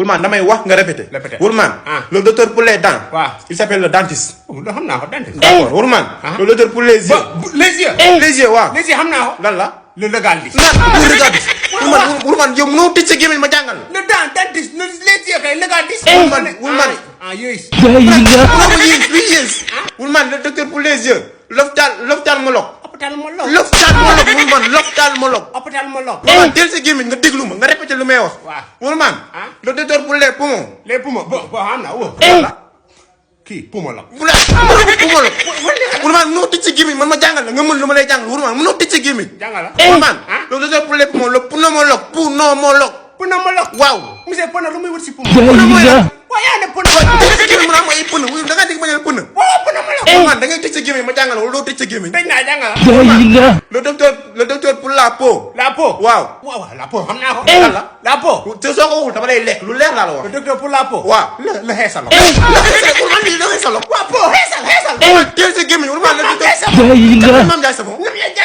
Wolofman damay wax nga répéter. Wolofman le docteur pour les dents. Il s'appelle le dentiste. xam naa ko dentiste. D'accord Wolofman le docteur pour les yeux. les yeux. les yeux waaw. les yeux xam naa ko. lan la. le légaliste. le légaliste. Wolofman yow mënoo tëj sa gémmiñ ma jàngal. le dentiste les yeux kay légaliste. Wolofman yooyu. Wolofman le docteur pour les yeux. l'ophtalmologue. ophtalmologue. l'ophtalmologue. Wolofman teel sa gémmiñ nga déglu ma nga répéter lu may wax. Wolofman le docteur pour les poumons. les poumons bon xam naa woo. kii poumon la. Wolofman mënoo tëj sa gémmiñ man ma jàngal la nga mën lu ma lay jàngal Wolofman mënoo tëj sa gémmiñ. jàngal la. Wolofman le docteur pour les poumons le pneumologue. waaw. monsieur Pneu lu muy wut si poumon. waaw yaa ne Pneu. waaw tëj sa gémmiñ mu naan ay Pneu da ngaa dégg ma ne la Pneu. Wolofman da ngay tëj sa gémmiñ ma jàngal wala doo tëj sa gémmiñ. dañ naa jàngal la. le docteur pour la peau. la peau. waaw la peau xam naa ko. la peau. te soo ko waxul dama lay lekk lu leer laa la wax. le docteur pour la peau. waaw le xeesal. Wolofman lii da ngay solo. waaw peau xeesal. teel sa gémmiñ Wolofman le docteur. Maam Ndiaye Savon. Wolofman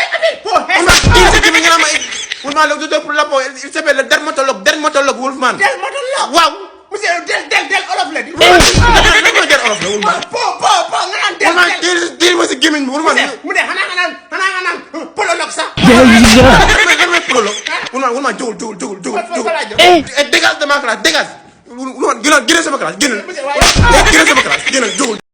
teel sa gémmiñ nga naan ma ay. Wolofman le docteur pour la peau il s'appelle le dermatologue Wolofman. dermatologue. waaw. monsieur del olof la di. del olof la Wolofman. po nga naan Wolofman teel ma si gémmiñ bi Wolofman. mu ne xanaa nga naan prologue sax. prologue. Wolofman jógul. Dégage de ma classe dégage. Wolofman génn sama classe génn. génn sama classe génn jógul.